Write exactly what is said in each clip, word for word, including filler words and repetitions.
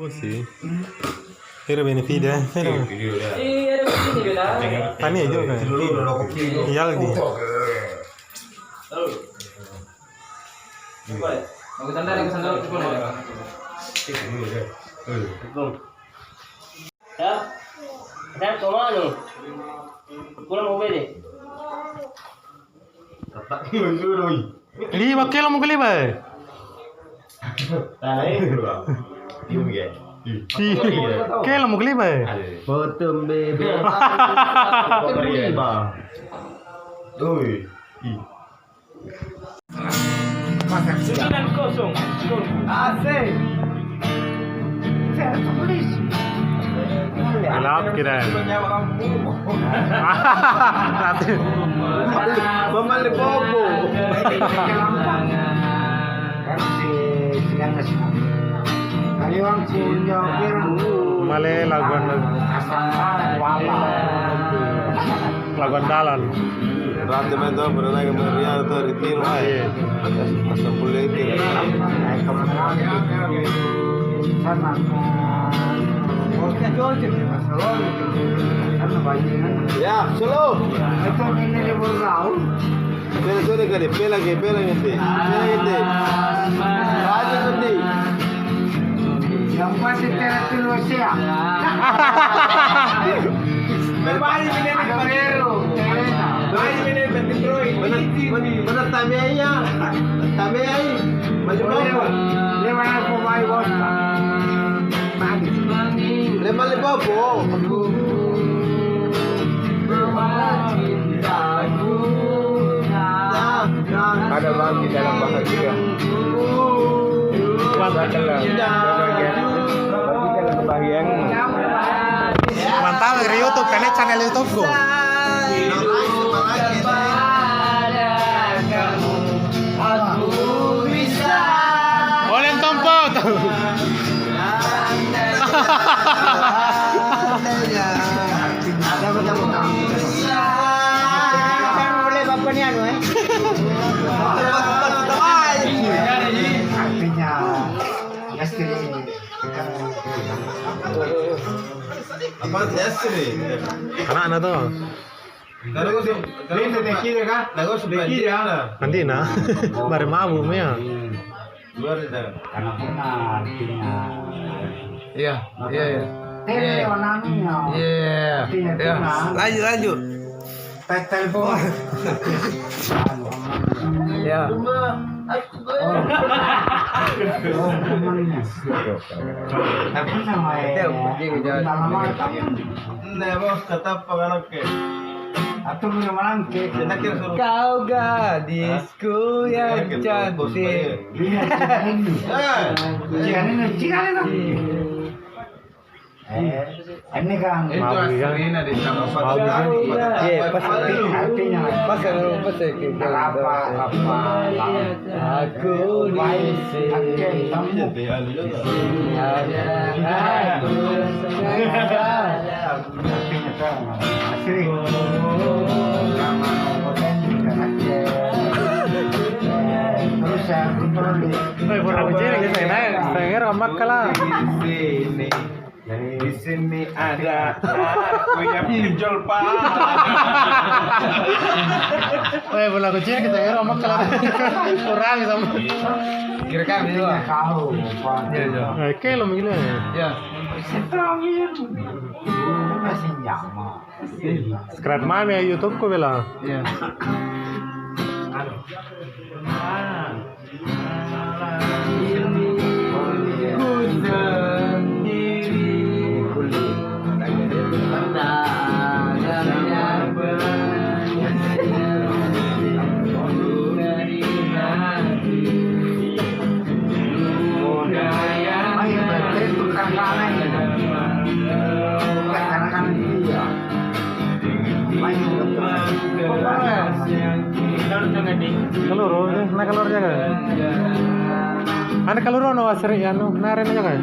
Oh, sì. Ero benefit, eh. Ero. Iya, ada benefit, beda. Tania juga. Iya, lagi. Coba ya. Mau kita tarik ke sana, coba ya. Ya. Saya ke mana? Pulang mau beli. Liba, kelo mo keliba, eh? Ih, kelo mo keliba, eh? Potong bebek. Potong riba. Oi. Ih. Sembilan kosong. Asik. Saya tulis. Gelap kira. Mamalle popo. Male laguan, laguan dalan. Rate mae to, pernah naik kemarin to, ri Tiro, eh. Iya. Asam pulete. Ya, solo. Pela, solo, kade, pela ke, pela ngente. Pela ngente. Raja tadi. Yang pasti tera tu Rusia. Bener, bener, bener, tameaya. Tameai. Maju, maju. Lima ribu mai, Bos. Lima ribu. Ada bagi dalam bahagia. Kuat. Ada lagi. Bagi dalam kebahagiaan. Mantap, ri YouTube, kene channel YouTube-ku. Olen tompo. Artinya, Apa, Yasri? Anakna to. Nanti na. Bare mabuk mea. Iya, iya, iya. Iya. Iya. Lanjut, lanjut. Telepon. Ya. Tapi sama ya. Nne, Bos, katappa kanakke. Atau punya malangke. Kau gadisku yang cantik. Iya, iya. Iya, ini, ini, ini. Eh, ini kan. Itu aslinya di sama. Iya, pas. Artinya. Pas, pas, apa, apa, aku di sini. Artinya kan, asli. Terus saya kontrol di. Woi, pura kucing, saya naik, saya ngerem makkala. Di sini. Di sini ada aku yang pinjol, Pak. Eh, bola kecil kita ya, romak kalau kurang sama. Kira kan gitu, Pak. Tahu, Pak. Iya, iya. Eh, kayak lo gila ya? Iya. Masih nyaman. Subscribe mami ya YouTube-ku bela. Iya. Kaloro, eh, na kaloro jaga. Ana kaloro no asri anu, na arena jaga.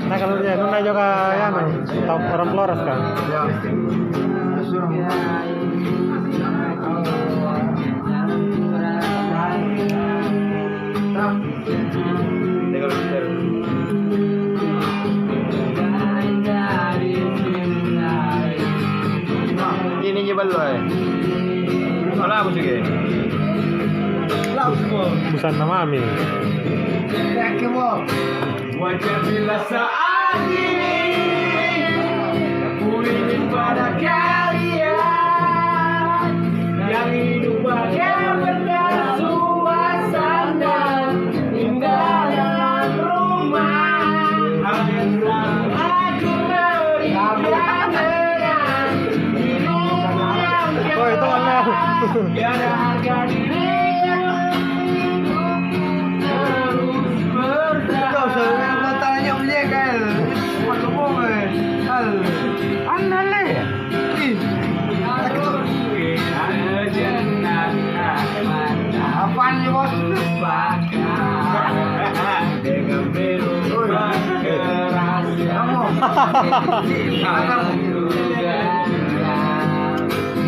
Na kaloro jaga, na jaga anu, top orang Flores kan. Ya. Tanna mami. Wajar bila saat ini, pulih pada kalian yang hidup bahagia berkat suasana indah dalam rumah. Aku berikan dengan hidupku yang Oh, itu Allah. Tiada harga diri. Kau selalu matanya punya kan? Semua kebohongan. Al. Andale. Ih. Apaan nih, Bos? Kamu.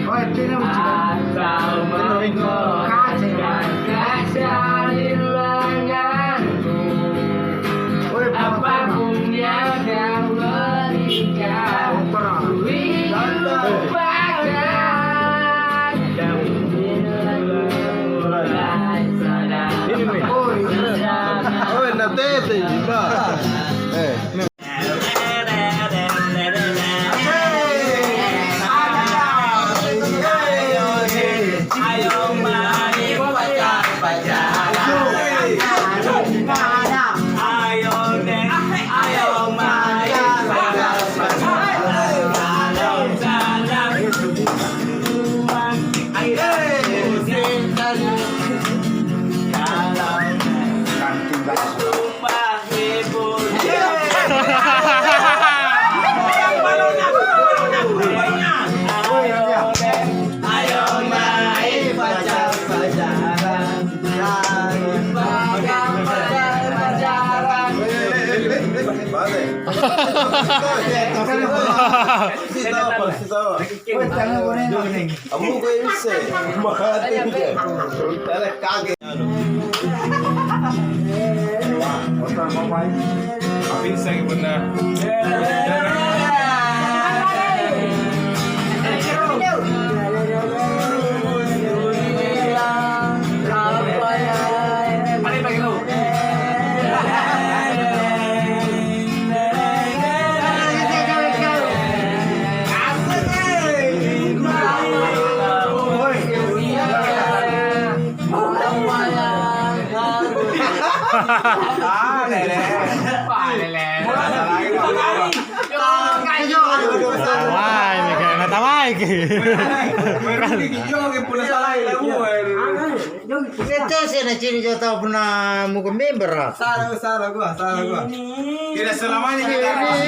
Oi, tena uci. Tena ring. Kaca. Oi, apapun yang kau berikan, ku lupakan. Ini nih. Oi, na tete, Pak. Eh. Bale. Sitawa, sitawa. Weh, jangan goreng, goreng. Kamu gue bisa. Mati. Tele kage. Apa bisa benar? Tamai, Mika, na tamai ki. Joget pole salai lagu. Sette se nacini jo tau punna muka member. Salah, salah gua, salah gua. Tidak selamanya kita harus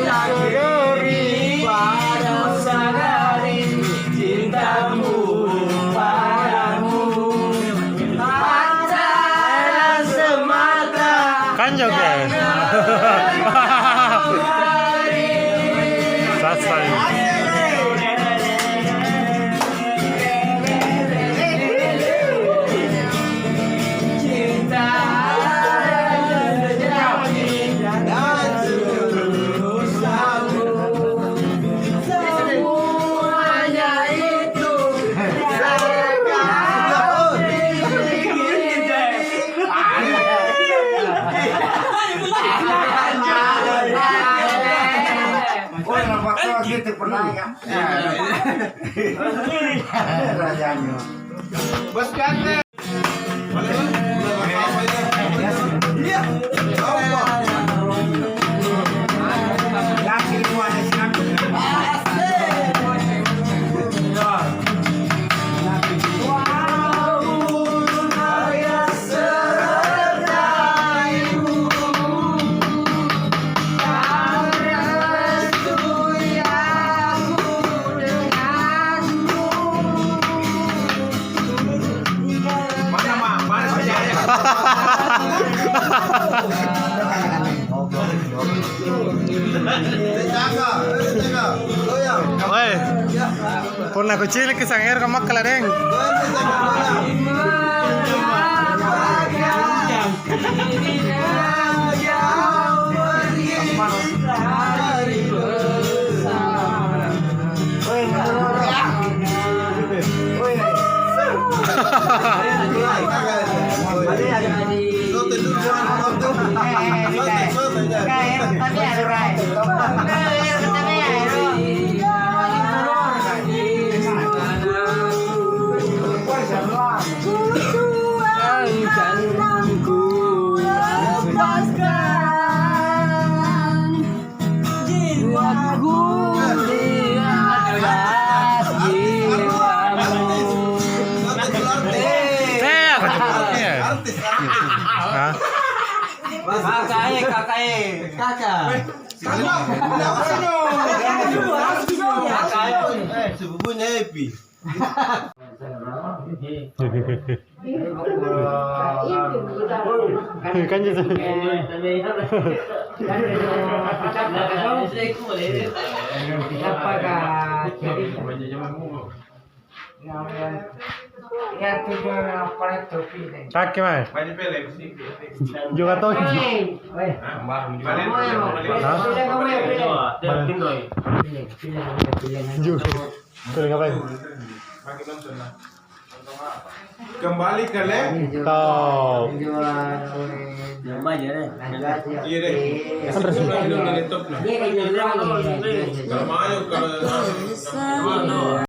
sadari pada sadari cintamu padaku hanya semata. Kan joget. Sasai. Woi, nampak tuh gitu pernah ya. Rajanya. Bos Gante. Iya. Woi, punna kuciliki sangero ka makkala, deng. Kakae, kakae. Kaka. Kaka. Kaka. Kaka. Kaka. Eh, sepupunya Epi. Kan gitu. Apakah? Cakki mae. Juga toh. Hah? Ju. Pilih ngapain? Kembali ke lab. Top. Iya deh. Kan resmi. Kalau mau, kalau